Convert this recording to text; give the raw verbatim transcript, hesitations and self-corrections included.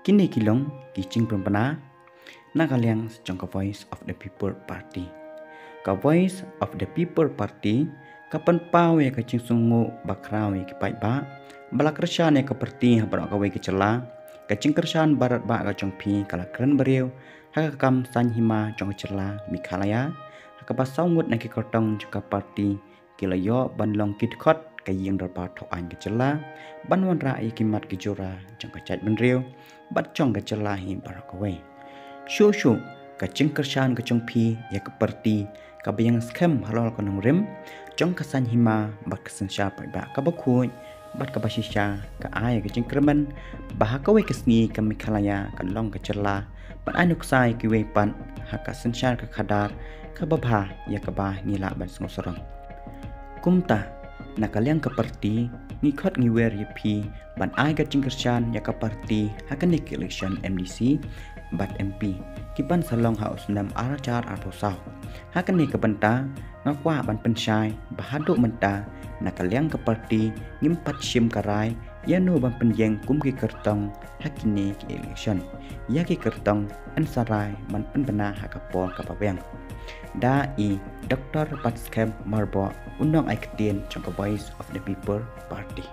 Kine ki long ki jingpynbna na ka liang jong ka Voice of the People Party. Ka Voice of the People Party ka pynpaw ïa ka jingsngewnguh bakhraw ïa ki paidbah ba la kyrshan ïa ka party ha baroh kawei ka jylla. Ka jingkyrshan baroh ba ka jong phi ka la kren briew ha ka kam saiñ hima jong ka jylla Meghalaya, ha kaba saw ngut na ki kyrtong jong ka party ki la ïoh ban long ki dkhot ka ïing dorbar thaw aiñ ka jylla, ban wanrah ïa ki mat ki jura jong ka jaitbynriew bad jong ka jylla hi baroh kawei. Shuh shuh ka jingkyrshan ka jong phi ïa ka party kaba ïeng skhem halor ka nongrim jong ka saiñ hima bad ka synshar paidbah kaba khuid bad kaba shisha ka ai ka jingkyrmen ba ha kawei ka sngi ka Meghalaya kan long ka jylla ban ai nuksa ïa kiwei pat ha ka synshar ka khadar kaba bha ïa kaba ngi lah ban sngewsarong. Kumta, na ka liang ka party ngi khot ngi wer ïa phi ban ai ka jingkyrshan ïa ka party ha kane ka election M D C bad M P ki ban sa long ha u snem ar hajar arphew saw. Ha kane ka bynta nga kwah ban pynshai ba haduh mynta na ka liang ka party ngim pat shim ka rai ïa no ban pynïeng kum ki kyrtong ha kine ki election. Ïa ki kyrtong yn sa rai ban pynbna ha ka por kaba biang. Da i Doctor Batskhem Myrboh, u nongai ktien jong ka Voice of the People Party.